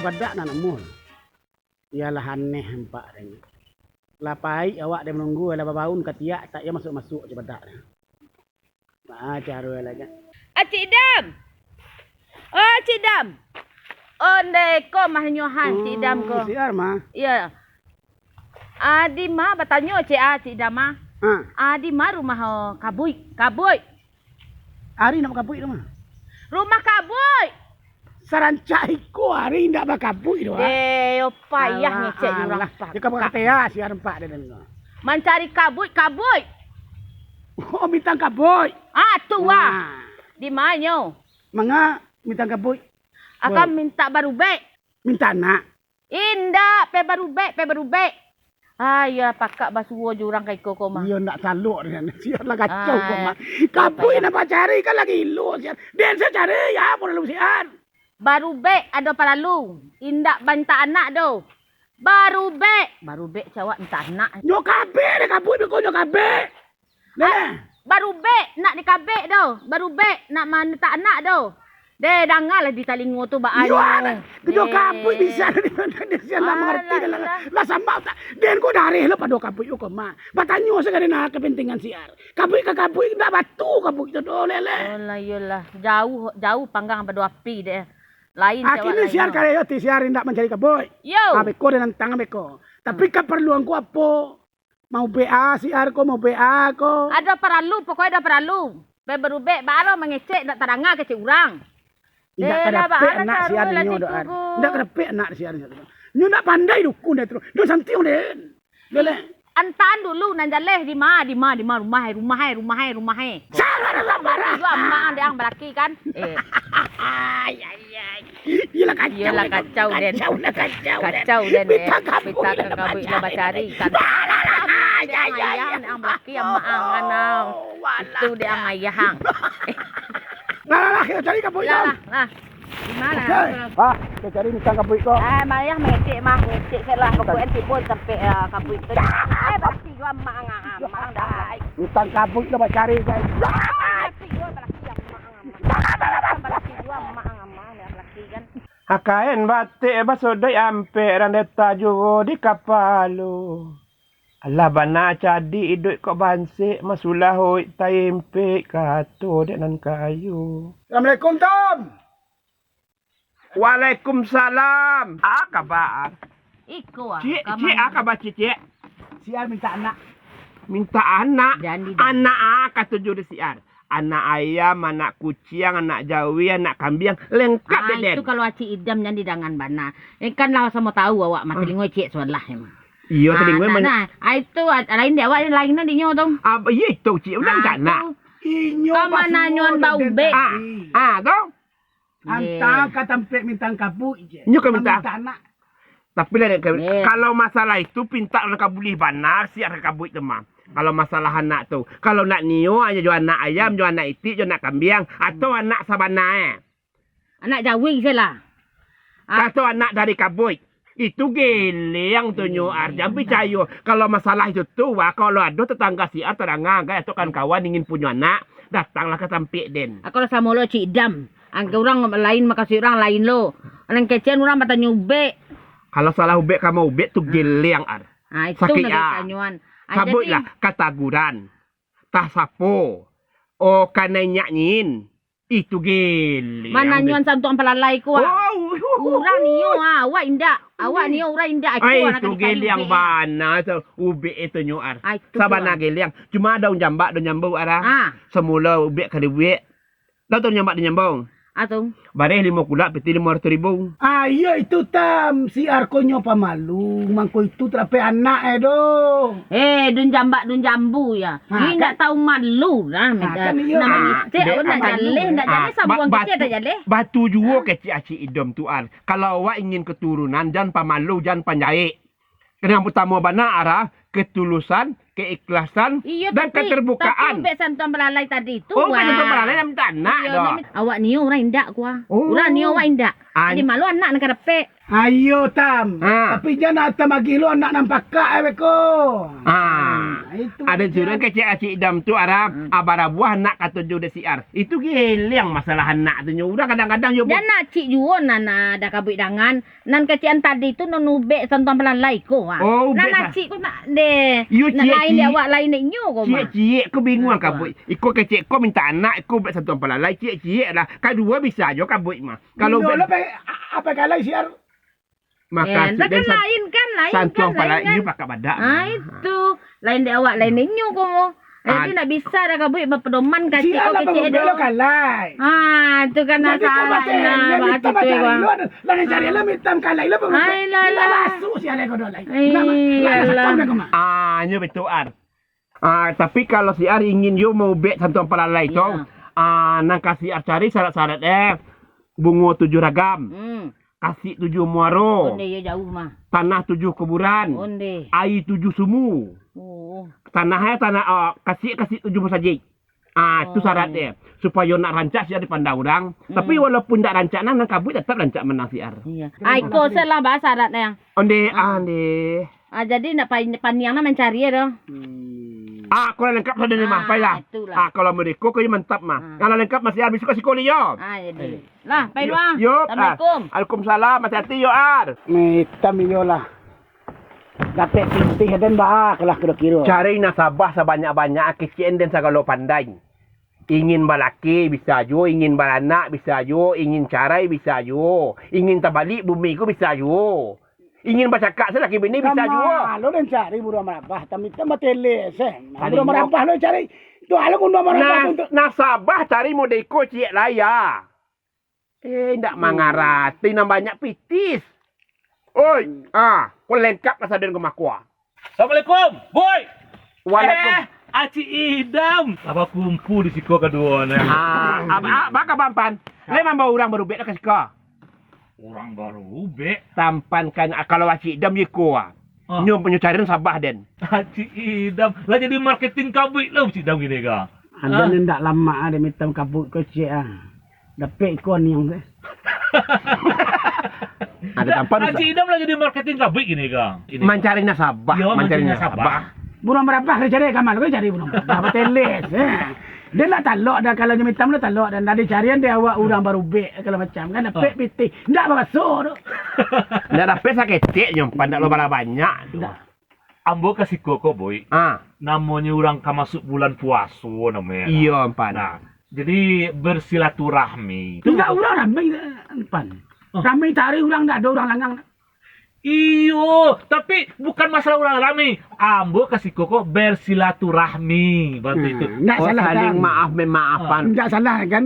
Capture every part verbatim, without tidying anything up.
Padak nan namuah. Iyolah aneh nampak deh. Lah paik awak deh manunggu, lah babaun katiak, tak iyo masuak-masuak jo padak deh. Nah, caro lagi. Ah, Cik Dam. Oh, Cik Dam. Ondeh ko mah nyohan Cik Dam ko. Hmm, siar mah. Iyo. Ah, di ma batanyo Cik, ah, Cik Dam ah. Ha. Ah, di ma rumah, oh, Kabuik? Kabuik. Ari nak bakabuik tu mah. Rumah Kabuik. Sarancak iko ari indak bakabuik tu, ah. Deh, yo payah ngecek urang. Alah, alah. Pak. Yo, ka-, ka-, kata ya, siar empat dia dengar. Mancari Kabuik, Kabuik. Oh, bintang Kabuik. Ah, tu, ah. Nah. Di manyo? Manga bintang Kabuik? Akan minta barubek. Minta anak. Indak, pai barubek, pai barubek. Ah, iyo, pakak basuo jo urang ka iko ko mah. Iyo, ndak salok dengan siar lah kacau ko mah. Kabuik nak bacari kan lagi ilo siar. Den sa cari, yo, apo lalu siar? Barubek ado paralu. Indak mintak anak doh. Barubek, barubek cawak mintak anak. Nyo kabek deh Kabuik beko nyo kabek. Deh. Ah, barubek nak dikabek doh, barubek nak mintak anak doh. Deh, dangalah di talingo tu baa nyo. Iyo, anak. Kejo Kabuik bisa di mana dia siang nak mangarati dah lah. Alah, alah. Lah sama tak. Den ko dareh lo pado Kabuik ko mah. Batanyo sagalo nak kepentingan siar. Kabuik ka Kabuik ndak batu Kabuik tu doh lele. Oh lah, iyolah. Jauh, jauh panggang pado api deh. Lain cawak lain. Akhirnyo siar kali yo ti siar indak mancari Kabuik. Yo. Ah, beko den nantang beko. Tapi kaparluan ko apo? Mau B A siar ko, mau B A ko. Ado paralu, pokoknyo ado paralu. Pai barubek, baa lo mangecek, ndak tadanga kecek urang. Indak kadapek anak siar nyo doh. Indak kadapek anak siar nyo. Nyo ndak pandai dukun deh tu. Nyo santiang den. Lele. Antaan dulu nan jaleh di ma, di ma, di ma rumah, rumah, rumah, rumah. Salah lah parah. Iyo amak dek ang balaki kan. Eh. Ai, ai, ai. Iyolah kacau. Iyolah kacau den. Kacau lah kacau den. Kacau den, eh. Pita ka Kabuik lah bacari kan. Alah, alah, alah. Dek ang ayah, dek ang balaki amak ang anau. Itu dek ang ayah ang. Lah, lah, lah, kita cari Kabuik. Lah, lah, lah. Di ma? Ah, kita cari bintang Kabuik ko. Ah, mayah mangecek mah, mangecek se lah. Pokoknyo tibo sampai, ah, Kabuik tu. Eh, balaki juo amak ang, ah, amak ang dah. Bintang Kabuik lah bacari, guys. Balaki juo, balaki amak ang, amak. Balaki juo amak ang, amak ang, balaki kan. Akain batik basodoi ampek randeta juo di kapalo. Alah bana cadiak iduik kok bansek, masulah oik taimpek, kato dek nan kayo. Assalamualaikum, Tom. Waalaikumsalam. A kaba? Iko ah, Cik, Cik, a kaba, Cik, Cik? Siar minta anak. Minta anak? Anak a katuju di siar. Anak ayam, anak kuciang, anak jawi, anak kambiang, lengkap dek den. Ah, itu kalau Acik Idam jan didangan bana. Eh, kan lah samo tahu awak mah, telingo ciek sualah emang. Iyo, telingo emang. Nah, ah, itu, ah, lain dek awak, lain no dinyo tu. Ah, iyo itu, Cik, udah minta anak. Inyo ka manyo bau ubek. Ah, ah, tu. Antang ka tampek bintang Kabuik je. Nyo ka minta. Maminta anak. Tapi lah, dek, kalau masalah itu, pintak lah ka bulih bana, siar ka Kabuik tu mah. Kalau masalah anak tu. Kalau nak nio, aja jo anak ayam, jo anak itik, jo anak kambiang, atau anak sabana, eh. Anak jawi se lah. Ah. Kato anak dari Kabuik. Itu geliang tu nyo, Ar. Jan picayo. Kalau masalah itu tu, wah, kalau ado tetangga si Ar, tadanga, gai, atau kawan-kawan ingin punyo anak, datanglah ka tampek den. Ah, kalau samo lo Cik Idam. Angke urang lain, makasuik urang lain lo. Nan kecekan urang batanyo ubek. Kalau salah ubek ka ma ubek tu geliang, Ar. Ah, itu sakik nan ditanyoan. Ah, Sabuiklah, jadi kataguran. Tah sapo. Oh, kanai nyak nyin. Itu geliang. Mananyoan santuak ampalalai ko, ah. Oh, urang nio, ah, awak indak. Awak nio, urang indak. Ai, itu geliang bana tu. Ubek itu nyo, Ar. Sabana geliang. Cuma daun jambak, daun jambu, Ar. Ah. Samulo ubek ka dibuek. Dah tu nyambak di nyambung. Ah, tu. Bareh limo kulak, piti limo ratus ribu. Ah, iyo itu tam, si Arko nyo pamalu, mangko itu tarapek anak eh doh. Eh, dun jambak, dun jambu ya. Ha, indak tahu malu lah, kan iyo. Nak mangecek, nak jaleh, nak jaleh, sambuang kecek tak jaleh. Batu juo kecek Acik Idom tu, Ar. Kalau awak ingin keturunan, jan pamalu, jan panjaek. Nan partamo bana, Ar, ketulusan, keikhlasan, iyo, dan tapi, keterbukaan. Tapi ubek santuak balalai tadi tu, oh, ubek santuak balalai nan minta anak doh. Awak nio urang indak, kua. Oh. Urang nio awak indak. Jadi malu anak nan ka dapek. Ayo, Tam. Ha. Tapi jan nak Tam agih lu anak nan pakak, eh, beko. Ha. Ha, itu ado jan. Surang kecek Acik Dam tu, Ar, ah, barabuah anak katuju dek si Ar. Itu giliang masalah anak tu nyo. Udah kadang-kadang yo. Jan nak cik juo nan ada kabuik dangan. Nan kecek an tadi tu non ubek santuang palalai ko, ah. Oh, ubek. Nan sa- acik ko nak deh. Yo, nak ciek, lain dek ciek. Awak, lain dek nyo ko, mah. Ciek-ciek ko bingung. Ha, kabuik. Iko kecek ko minta anak, iko ubek santuang palalai, ciek-ciek lah. Kaduo bisa jo kabuik mah. Kalau ubek lo pe, a-, apo galai si Ar? Maka eh, tu dah kan lain kan, lain santuang kan, lain palalai kan. Iyo pakak badak. Ah, itu. Lain dek awak, lain dek nyo ko. Jadi, ah, nak bisa dah kabuik bapedoman kacik ko kecek do. Kalai. Ah, tu kan jadi, masalah. Lah, nak cari lo, mitam kalai lo. Ai, lah, lah. Masuk si alai ko do lai. Iyalah. Ah, nyo betul, Ar. Ah, tapi kalau si Ar ingin yo maubek santuang palalai tu, iya, ah, nan ka si Ar cari syarat-syarat, eh, bungo tujuh ragam. Hmm. Kasik tujuh muaro. Onde, yo jauh mah. Tanah tujuh kuburan. Onde. Aia tujuh sumua. Oh. Tanah, eh, tanah, ah, kasik, kasik tujuh musajik. Ah, tu syarat dia. Supayo nak rancak si Ar dipandang urang. Hmm. Tapi walaupun ndak rancak, nah, nan kabuik tetap rancak manang si Ar. Iya. Ah, iko salah bahas syarat yang. Onde, ah, onde. Ah, jadi nak pa-, paniang nak mancari ya doh. Hmm. Ah, kalau lengkap sudah ni mah, ah, pailah. Itulah. Ah, kalau mereka kau mantap mah. Ah. Kalau lengkap masih habis kau sikoli yo. Ah, jadi. Eh. Lah, pai luang. Yo, ah. Assalamualaikum. Waalaikumsalam. Hati-hati yo, Ar. Mitam iyo lah. Dapek pitih den baa kalah kiro-kiro. Cari nasabah sabanyak-banyak, kecek den sagalo pandai. Ingin balaki bisa juo, ingin baranak bisa juo, ingin carai bisa juo, ingin tabalik bumi ko bisa juo. Ingin bacakak salaki bini bisa juo. Kama lo den cari buruang marabah, tamitam batelek se. Buruang marabah lo cari. Tu alo buruang marabah tu. Nasabah cari modeko ciek laya. Eh, indak mangarati nan banyak pitis. Oi, ah, ko lengkap lah saden ko makua. Assalamualaikum, Boy. Waalaikum. Eh, Acik Idam. Lah bakumpu di siko kaduo ni. Ah, apa, apa kaba Ampan? Lai mambao urang barubek lah ka siko. Urang barubek? Tampan kan, ah, kalau Acik Idam iko, ah. Ah. Nyo, nyo cari nasabah den. Acik Idam, lah jadi marketing kabuik lah Acik Idam kini ko. Aden indak lamak ah, den mitam kabuik ko ciek ah. Dapek iko aniang tu. Ado tampan. Acik Idam lah jadi marketing kabuik kini ko. Mancari nasabah, yo, mancari nasabah. Buruang marabah kau cari, kama lo kau cari buruang marabah, batelek se. Den ndak talok dah, kalau nyo mitam ndak talok dah, ndak dicarian dek awak urang barubek, sagalo macam kan, dapek pitih, ndak babaso tu. Ndak dapek saketek nyo, pandak lo bala banyak tu. Ndak. Ambo ka siko ko, Boy. Ah. Namonyo urang ka masuak bulan puaso namonyo. Iyo, Ampan. Nah, jadi bersilaturahmi. Indak urang rami, Ampan. Ah. Rami cari urang, ndak ado urang langang. Iyo, tapi bukan masalah urang rami. Ambo ka siko ko bersilaturahmi, bantu itu. Nah, ndak salah, saling maaf memaafkan. Ndak salah kan?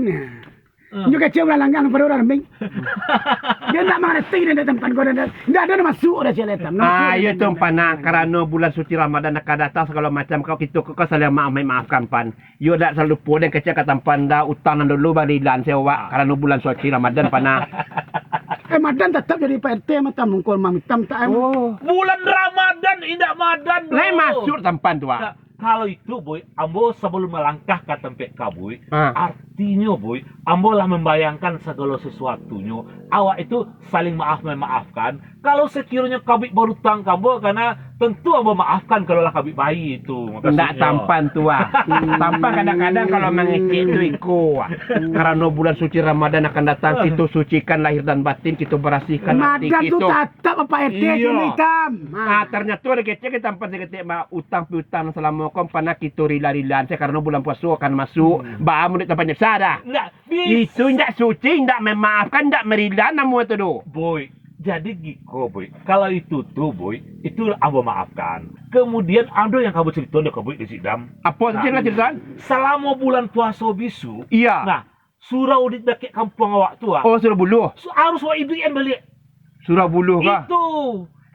Ah. Inyo kecek urang langang pado urang rami. Dia ndak mangarati, dia ndak tampan ko, ndak, ndak ado masuak dah siap letam. Ah, iyo tu, Ampan, nah, karano bulan suci Ramadan akan datang, sagalo macam, kau kito ko saling maaf memaafkan, Pan. Yo dak salupo den kecek ka Ampan dah, utang nan dulu balilan se awak, karano bulan suci Ramadan, Pan, nah. Eh, Madan tatap jadi Pak R T mah, Tam, mungkol mamitam tak, em? Oh. Bulan Ramadan indak Madan, bro. Lai masuak Ampan tu, ah. Ka-, kalau itu, Boy, ambo sabalum malangkah ka tampek ka, Boy, ah, artinyo, Boy, ambo lah mambayangkan sagalo sasuatunyo. Awak itu saling maaf memaafkan. Kalau sakironyo kabuik barutang ka ambo, kana tantu ambo maafkan kalau lah kabuik bayi tu. Ndak makasuiknyo. Tampan tu, ah. Tampan kadang-kadang kalau mangecek tu iko, ah. Karano bulan suci Ramadan akan datang, kito sucikan lahir dan batin, kito barasihkan hati kito. Madan tu tatap Apak R T. Iyo. Kini, Tam. Ah, tarnyato ado kecek ka Tampan saketek, ma-, utang piutang salamo ko, Pan, nah, kito rila-rilaan se karano bulan puaso akan masuak. Hmm. Baa mudik Tampan nyo bisa dah. Ndak. Bis- Itu indak suci, indak memaafkan, indak merila namo itu doh. Boy, jadi giko, Boy. Kalau itu tu, Boy, itu ambo maafkan. Kemudian ado yang ka ambo carito, ado ka buek di Sidam. Apo tu, nah, carito, carito? Salamo bulan puaso bisu, iya, nah, surau di dakek kampuang awak tu, ah. Oh, surau buluah. Su-, harus awak iduikan baliak. Surau buluah kah? Itu.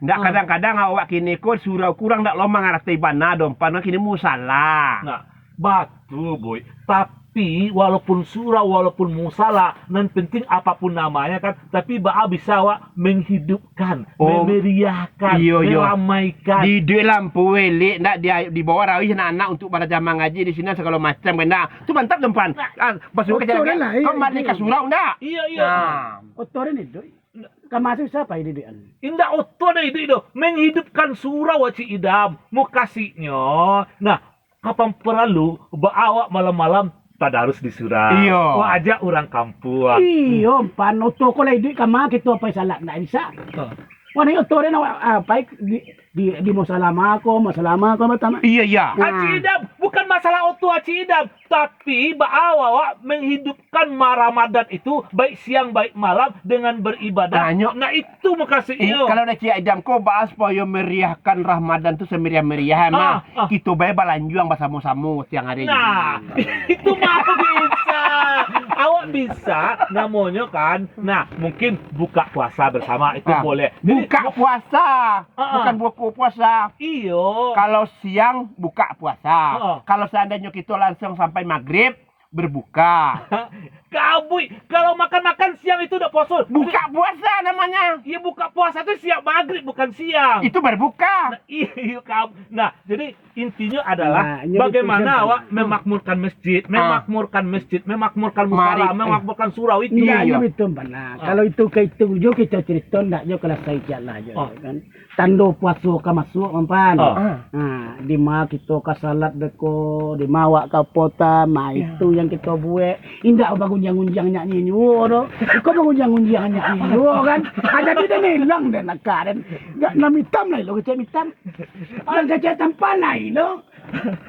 Ndak, ah, kadang-kadang awak kini ko surau kurang ndak lo mangarati bana doh, Pan, kini musala. Nah, batul, Boy. Tapi, walaupun surau, walaupun musala, nan penting apapun namanya kan, tapi baa bisa awak menghidupkan, oh, memeriahkan, iyo, iyo, meramaikan. Di, di lampu elek, ndak di, di bawah rawih anak-anak untuk barajamah ngaji di sini, sagalo macam, kan, ndak. Tu mantap, Pan. Nah, ah, basuh betul kecil lah, kembali ka surau, ndak? Iyo, iyo. Nah. Kotoran itu. Ka ma tu bisa pai iduik-iduikan? Indak oto ado iduik tu. Menghidupkan surau, Cik Idam. Mukasuiknyo, nah, kapan paralu, ba awak malam-malam tadarus di surau. Iyo. Wak ajak urang kampuang. Iyo, pan oto ko lah iduik ka ma kito pai salat, ndak bisa. Ha. Wah, ni oto den awak, ah, pai di, di, di musala ma ko, musala ma ko, batama. Iyo, iyo. Nah. Cik Idam, bukan masalah oto, Cik Idam. Tapi, ba awak menghidupkan ma-, Ramadan itu, baik siang, baik malam, dengan beribadah. Nah, nyo. Nah, itu mukasuiknyo. Eh, kalau dah Cik Idam ko bahas supayo meriahkan Ramadan tu semeriah-meriah, mah. Ah, ah. Kito bae balanjuang basamo-samo siang hari ni. Nah, itu mah bisa. Awak bisa, namonyo kan. Nah, mungkin buka puasa bersama, itu boleh. Jadi, buka puasa, ah, ah, bukan buko puasa. Iyo. Kalau siang, buka puasa. Ah, ah. Kalau seandainyo kito langsung sampai maghrib, berbuka. Kabuik, kalau makan-makan siang itu dak puasa. Buka puasa namanya. Iya, buka puasa tu siap maghrib, bukan siang. Itu berbuka. Nah, iya, kab-, nah, jadi intinya adalah, nah, inyo bagaimana itu awak memakmurkan masjid, ah, memakmurkan masjid, memakmurkan musala, mari, eh, memakmurkan surau itu. Iya, iya. Nah, itu betul, Pak. Nah, ah, kalau itu ka itu jo kito cerita, ndak jo kelasai jalan jo, ah, kan. Tando puaso ka masuak, Ampan. Ah. Ha, di ma kito ka salat beko, di ma awak ka puasa, ma itu yang kito buek. Indak bagunjiang-gunjiang nyak nyinyua doh. Iko bagunjiang-gunjiang nyak nyinyua kan. Ha, jadi den ilang den aka den. Ndak, nan mitam lai lo kecek mitam. Nan kecek tampan lai lo.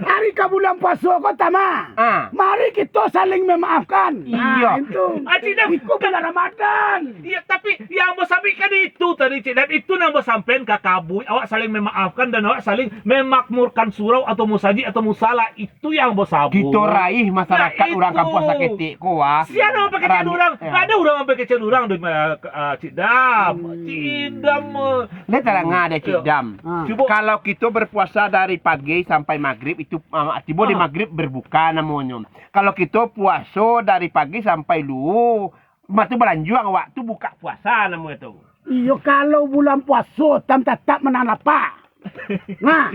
Ari ka bulan puaso ko, Tama. Ah. Mari kito saling memaafkan. Iyo. Nah, itu. Ah, Cik Dam. Iko bulan Ramadan. Iyo, tapi yang ambo sampaikan itu tadi, Cik Dam, itu nan ambo sampaikan ka kabuik. Awak saling memaafkan dan awak saling memakmurkan surau atau musajik atau musala. Itu yang ambo sabuik. Kito raih masyarakat urang kampuang saketek ko, wah. Sia nan mampakecek urang? Ndak ado urang mampakecek urang doh, eh, eh, Cik Dam. Hmm. Cik Dam, eh. Lai tadanga dek Cik Dam. Ah. Cubo. Kalau kito berpuasa dari pagi sampai maghrib itu, ah, tibo di maghrib berbuka namonyo. Kalau kito puaso dari pagi sampai luo, mah tu balanjuang awak tu buka puasa namonyo tu. Iyo, kalau bulan puaso, tam tatap manahan lapa. Nah,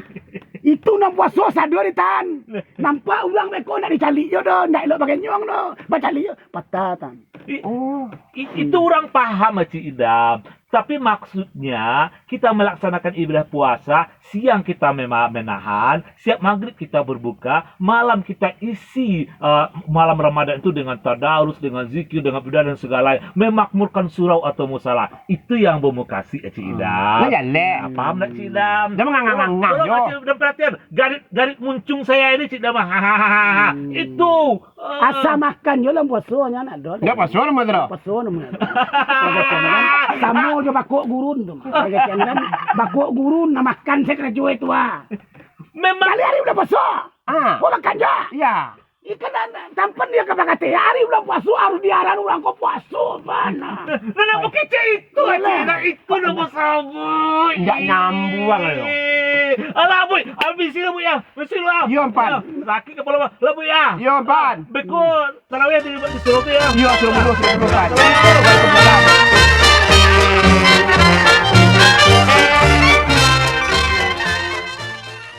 itu nan puaso sado ditahan. Nampak urang beko nak dicaliak jo doh, ndak elok pakai nyuang doh. Bacaliak jo, patah tam. I-, oh, i-, itu urang paham, Cik Idam. Tapi maksudnya, kita melaksanakan ibadah puasa, siang kita mema-, menahan, siap maghrib kita berbuka, malam kita isi, eh, malam Ramadan itu dengan tadarus, dengan zikir, dengan ibadah dan segala, memakmurkan surau atau musala. Itu yang ambo mukasuik, Cik Idam. Lah jaleh. Ah, paham ndak, Cik Idam? Dah manganga-nganga jo. Kalau, kalau Cik Idam perhatian, garit, garit muncung saya ini, Cik Idam. Hahaha. Hmm. Itu. Asa makan jo lah puaso nyo nak doh. Ndak puaso namo tu. Puaso namo. Samo jo bakok gurun tu. Bakok gurun nak makan sakarajo itu, ah. Memang. Kali ari bulan puaso. Ah. Ko makan jo. Iya. Ikan anak tampan dia ka bakate. Ari bulan puaso harus diaran urang ko puaso, bana. Nah, nah, bukecek itu aja. Iyolah. Nah, itu namo sabuik. Ndak nyambuang, ayo. Alah, Buik. Habis ini, Buik, ya. Mesti lu, ah. Iyo, Ampan. Laki kapalo, Buik, ya. Iyo, Ampan. Beko tarawih di, di surau tu, ya. Iyo, suruh dulu, suruh dulu, Ampan. Waalaikumsalam.